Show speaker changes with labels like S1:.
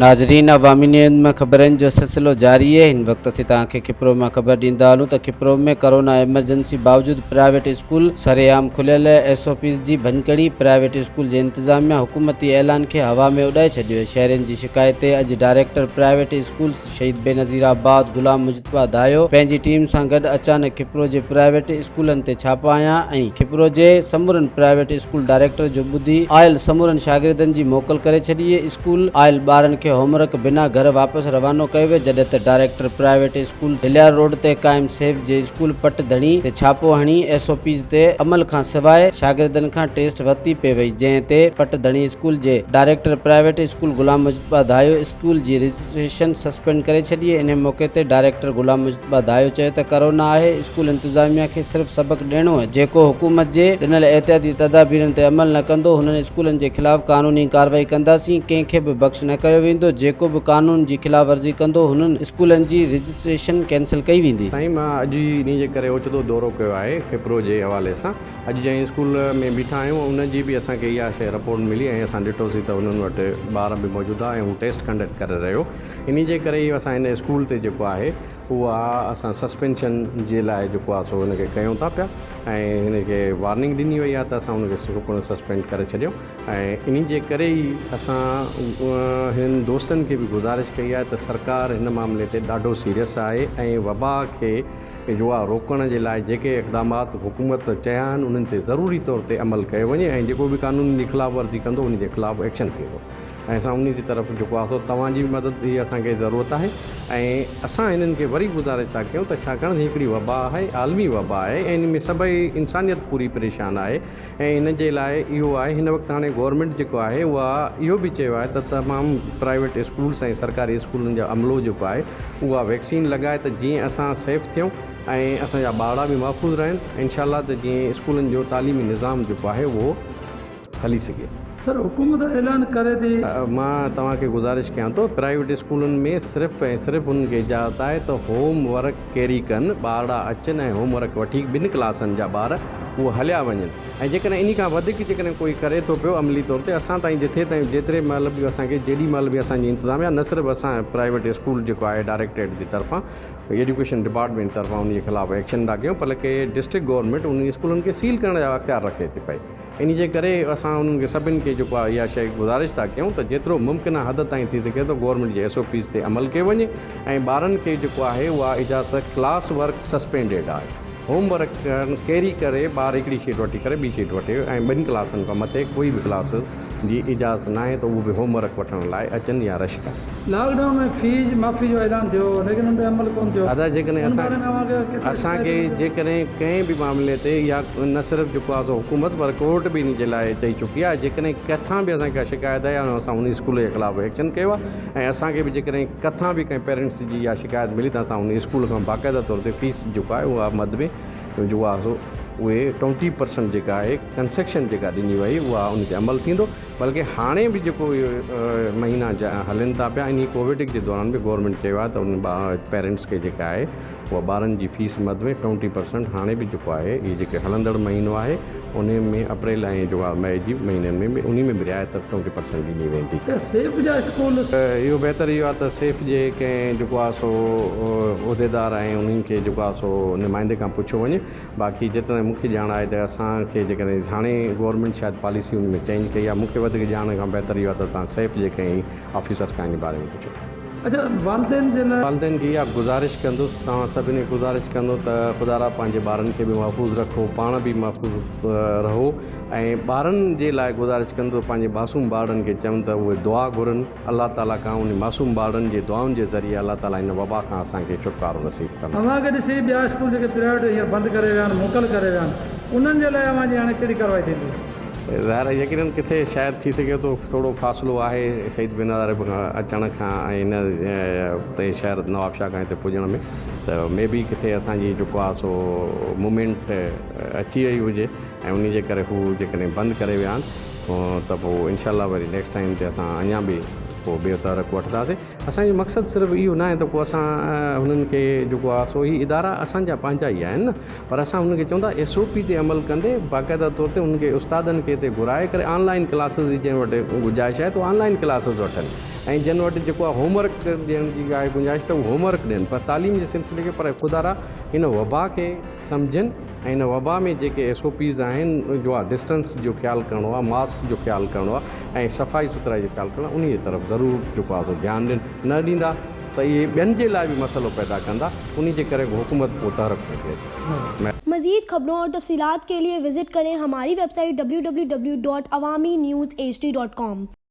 S1: ناظرين عوامي نيوز ۾ خبرن جو سلسلو جاري اهي هن وقت اسين توهان کي کپرو مان خبر ڏيندا هلون ته کپرو ۾ ڪرونا ايمرجنسي باوجود پرائيويٽ اسڪول سرعام کليل ايس او پيز جي ڀڃڪڙي پرائيويٽ اسڪول جي انتظاميا حڪومتي اعلان کي هوا ۾ اڏائي ڇڏيو شهرين جي شڪايت تي اڄ director private schools Shaheed Benazirabad Ghulam Mujtaba Dayo پنهنجي ٽيم سان گڏ اچانڪ کپرو جي پرائيويٽ اسڪولن تي ڇاپا هنيا ۽ کپرو جي سمورن پرائيويٽ اسڪول ڊائريڪٽر جو ٻڌي آيل سمورن شاگردن جي موڪل ڪري ڇڏي. اسڪول آيل ٻارن کي هوم ورڪ بنا گهر واپس روانو ڪيو ويو جڏهن ته director private school Allahyar road تي قائم سيف جي اسڪول پٽ ڌڻي تي ڇاپو هڻي ايس او پيز تي عمل کان سواء شاگردن کان ٽيسٽ ورتي پئي وئي جنهن تي پٽ ڌڻي اسڪول جي director private school Ghulam Mujtaba Dayo school جي رجسٽريشن سسپينڊ ڪري ڇڏي انهي موقعي تي ڊائريڪٽر غلام مجتبيٰ دايو چيو ته ڪرونا آهي اسڪول انتظاميا کي صرف سبق ڏيڻو آهي جيڪو حڪومت جي ڏنل احتياطي تدابيرن تي عمل نه ڪندو هنن اسڪولن جي خلاف قانوني ڪارروائي ڪنداسين ڪنهن کي به بخش نه ڪيو ويندو جيڪو به قانون جي خلاف ورزي ڪندو هنن اسڪولن جي رجسٽريشن ڪينسل ڪئي ويندي.
S2: سائين مان اڄ ئي انهي جي ڪري اوچتو دورو ڪيو آهي کپرو جي حوالي سان اڄ جنهن اسڪول ۾ بيٺا آهيون ان جي به اسان کي اها شيء رپورٽ ملي ۽ اسان ڏٺوسين ته انهن وٽ ٻار به موجود آهي ۽ هو ٽيسٽ ڪنڊڪٽ ڪري رهيو انهي جي ڪري ئي اسان هن اسڪول تي جيڪو آهي اها اسان سسپينشن جي لاء جيڪو آهي سو هن کي ڪيون ٿا پيا ۽ هن کي وارننگ ڏني وئي آهي ته اسان هن کي سپڻ سسپينڊ ڪري ڇڏيو ۽ انهي جي ڪري ئي اسان هنن دوستن کي به گذارش ڪئي آهي ته سرڪار هن معاملي تي ڏاڍو سيريس آهي ۽ وبا کي جو آهي روڪڻ جي لاء جيڪي اقدامات حڪومت چيا آهن انهن تي ضروري طور تي عمل ڪيو وڃي ۽ جيڪو به قانون جي خلاف ورزي ڪندو ان جي خلاف ايڪشن ٿيندو. ۽ اسان انهي جي طرف جيڪو آهي سو توهان جي به مدد جي اسان کي ضرورت آهي ۽ اسان هنن کي وري گذارش ٿا ڪيون ته ڇاڪاڻ ته هي هڪڙي وبا آهي عالمي وبا آهي ۽ ان ۾ سڀئي انسانيت پوري پريشان آهي ۽ ان جي لاء اهو آهي هن وقت هاڻي گورنمينٽ جيڪو آهي اها اهو به چيو آهي ته تمام پرائيويٽ اسڪولس ۽ سرڪاري اسڪولن جا عملو جيڪو آهي اها ويڪسين لڳائي ته جيئن اسان سيف ٿيون ۽ اسان جا ٻارڙا به محفوظ رهن انشاء الله ته جيئن اسڪولن جو تعليمي نظام جيڪو آهي اهو هلي سگهي.
S3: سر حڪومت اعلان ڪري ٿي.
S2: مان توهان کي گذارش ڪيان ٿو پرائيويٽ اسڪولن ۾ صرف ۽ صرف انهن کي اجازت آهي ته هوم ورڪ ڪيري ڪن ٻارڙا اچن ۽ هوم ورڪ وٺي ٻن ڪلاسن جا ٻار اهي هليا وڃن ۽ جيڪڏهن انهي کان وڌيڪ جيڪڏهن ڪوئي ڪري ٿو پيو عملي طور تي اسان تائين جٿي تائين جيتري مهل به اسان کي جيڏي مهل به اسان جي انتظاميا نه صرف اسان پرائيويٽ اسڪول جيڪو آهي ڊائريڪٽريٽ جي طرفان ايڊيوڪيشن ڊپارٽمينٽ طرفان انهي جي خلاف ايڪشن ٿا ڪيون بلڪه ڊسٽرڪٽ گورنمينٽ انهن اسڪولن کي سيل ڪرڻ جا اختيار رکي ٿي پئي. انهي جي ڪري اسان انهن کي سڀن کي جيڪو آهي اها شيء گذارش ٿا ڪيون ته جيترو ممڪنه حد تائين ٿي سگهي ٿو گورنمينٽ جي ايس او پيز تي عمل ڪيو وڃي ۽ ٻارن کي جيڪو آهي اها اجازت ڪلاس ورڪ سسپينڊيڊ آهي هوم ورڪ ڪيري ڪري ٻار هڪڙي شيٽ وٺي ڪري ٻي شيٽ وٺي ۽ ٻن ڪلاسن کان مٿي ڪوئي به ڪلاسز جي اجازت ناهي ته اهو به هوم ورڪ وٺڻ لاء اچن يا رش ڪن.
S3: لاڪ ڊائون ۾ فيز معافي جو اعلان ٿيو هو ليڪن ان تي عمل ڪونه ٿيو
S2: ادا جيڪڏهن
S3: ان باري ۾ اوهان کي
S2: اسان اسان کي جيڪڏهن ڪنهن به معاملي تي يا نه صرف جيڪو آهي سو حڪومت پر ڪورٽ به ان جي لاء چئي چڪي آهي جيڪڏهن ڪٿان به اسان کي ڪا شڪايت آئي آهي اسان ان اسڪول جي خلاف ايڪشن ڪيو آهي ۽ اسان کي به جيڪڏهن ڪٿان به ڪنهن پيرنٽس جي اها شڪايت ملي ته اسان ان اسڪول کان باقاعده طور تي فيس جيڪو آهي اها مد ۾ جيڪو آهي سو اهي ٽونٽي پرسنٽ جيڪا آهي ڪنسيڪشن جيڪا ڏني وئي اها ان تي عمل ٿيندو بلڪه هاڻي به جيڪو اهي مهينا هلن ٿا پيا انهي ڪووڊ جي دوران به گورنمينٽ چيو آهي ته انهن پيرنٽس کي جيڪا آهي اها ٻارن جي فيس مد ۾ ٽونٽي پرسنٽ هاڻي به جيڪو آهي اهي جيڪي هلندڙ مهينو آهي انهي ۾ اپريل ۽ جيڪو آهي مئي جي مهينن ۾ به انهي ۾ به رعايت ٽونٽي پرسنٽ ڏني ويندي.
S3: ته سيف جا اسڪول.
S2: اهو بهتر اهو آهي ته سيف جي ڪنهن جيڪو آهي سو عهديدار ۽ انهن کي جيڪو آهي سو نمائندي کان پڇيو وڃي باقي جيتري مون کي ڄاڻ آهي ته اسان کي جيڪڏهن هاڻي گورنمينٽ شايد پاليسي ان ۾ چينج ڪئي آهي مون کي وڌيڪ ڄاڻ کان بهتر اهو آهي ته توهان سيف جي ڪنهن آفيسر کان ان باري ۾ پڇو.
S3: اڇا والدين جي لاء.
S2: والدين کي اها گذارش ڪندس توهان سڀني کي گذارش ڪندو ته خدارا پنهنجي ٻارن کي به محفوظ رکو پاڻ به محفوظ رهو ۽ ٻارن جي لاء گذارش ڪندو پنهنجي معصوم ٻارڙن کي چون ته اهي دعا گهرن الله تعالي کان انهن معصوم ٻارڙن جي دعائن جي ذريعي الله تعالي هن وبا کان اسان کي ڇوٽڪارو نصيب ڪندو.
S3: اوهان کي ڏسي ٻيا اسڪول جيڪي پرائيويٽ هينئر بند ڪري ويا آهن موڪل ڪري ويا آهن انهن جي لاء اوهان جي هاڻي ڪهڙي ڪارروائي ٿيندي؟
S2: ظاهر آهي يقينن ڪٿي شايد ٿي سگهي ٿو ٿورو فاصلو آهي شهيد بينظير کان اچڻ کان ۽ هن تي شهر نوابشاهه کان هتي پڄڻ ۾ ته مي بي ڪٿي اسان جي جيڪو آهي سو مومينٽ اچي وئي هجي ۽ انهي جي ڪري هو جيڪڏهن بند ڪري ويا آهن ته پوء انشاء الله وري نيڪسٽ ٽائيم تي اسان اڃا به. پوء ٻيو تحرڪ وٺنداسين. اسان جو مقصد صرف اهو ناهي ته ڪو اسان هنن کي جيڪو آهي سو هي ادارا اسان جا پنهنجا ئي آهن نه پر اسان هنن کي چئون ٿا ايس او پي تي عمل ڪندي باقاعده طور تي انهن کي استادن کي هتي گهرائي ڪري آن لائين ڪلاسز جي جنهن وٽ گنجائش آهي ته آن لائين ڪلاسز وٺن ۽ جن وٽ جيڪو آهي هوم ورڪ ڏيڻ جي آهي گنجائش ته هو هوم ورڪ ڏين پر تعليم جي سلسلي کي پر خدارا هن وبا کي سمجهن ۽ هن وبا ۾ جيڪي ايس او پيز آهن جو آهي ڊسٽنس جو خيال ڪرڻو آهي ماسڪ جو خيال ڪرڻو آهي ۽ صفائي سٿرائي جو خيال ڪرڻو آهي انهي طرف ضرور جيڪو آهي سو ڌيان ڏين نه ڏيندا ته اهي ٻين جي لاء به مسئلو پيدا ڪندا انهي جي ڪري حڪومت پوء تحرڪ ۾ ٿي اچي.
S4: مزيد خبرون اور تفصيلات کے لئے وزٽ کرين ھماري web site www.awamiNewsHD.com.